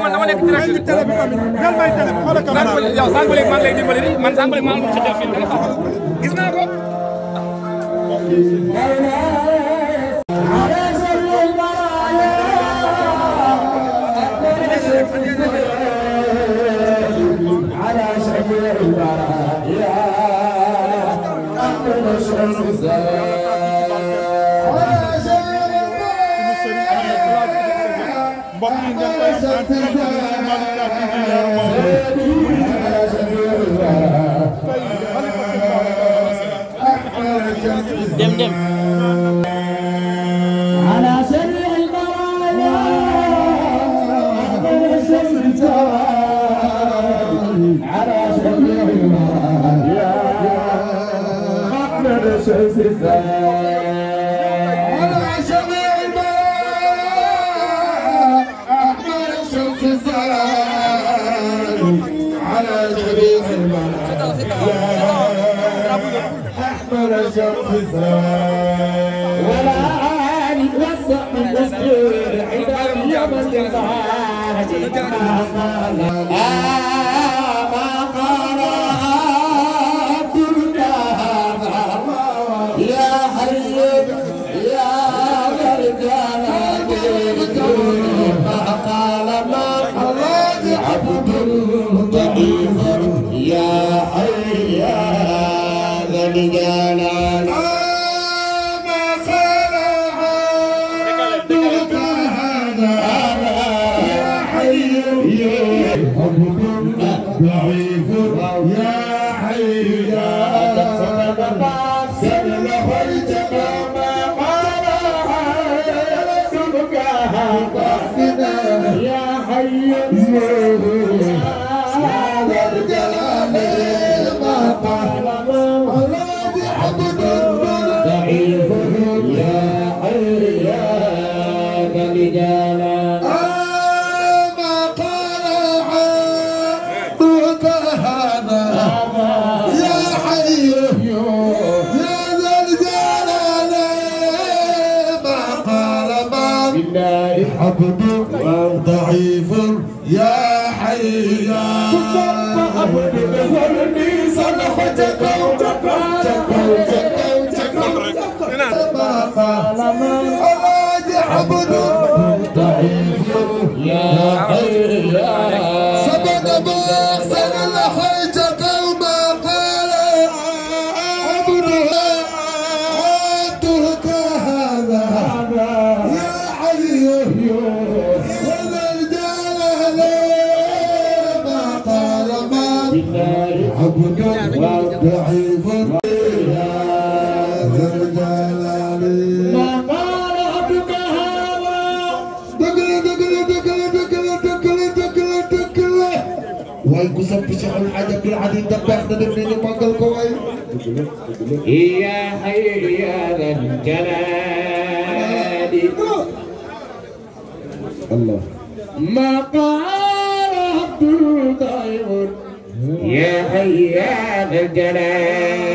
man dama nekk direct télé bi tamit jël may télé bi xoolal caméra yow sànq léegi maa ngi lay dimbali man sànq léegi maa ngi ci def film da nga xam gis naa ko dem على شريع البرايا على شريع البرايا أحمد شمس الزمان على شريع البرايا أحمد شمس الزمان على شريع البرايا أحمد شمس الزمان ولا آل وسع من مسجد عباد يوم الجمعة ما قال عبد الله يا حي يا ذا الجلال ما قال ما قال عبد ضعيف يا حي يا ذا الجلال ما قال عبدك هذا يا حي يا عبد ضعيف يا حي يا سلم خيتك ما قال عبدك هذا يا حي يا ذا الجلال ما قال عبد ضعيف يا حي يا ذا الجلال ما قال عبدك هذا يا حي يا ذا الجلال ما قال ما بالله عبد ضعيف يا حي يا عبد بظلمي صلحتك عبد ضعيف يا حي يا سبق بأحسن لحيتك وما قال عبدك هذا يا حي يا ذا الجلال ما قال ما عبد ضعيف waaye ku soppi Cheikh Al Hadj Abdoul Aziz Dabakh da dem nañu màggal ko waay يا حي يا ذا الجلال الله ما قال عبد الضعيف يا حي يا ذا الجلال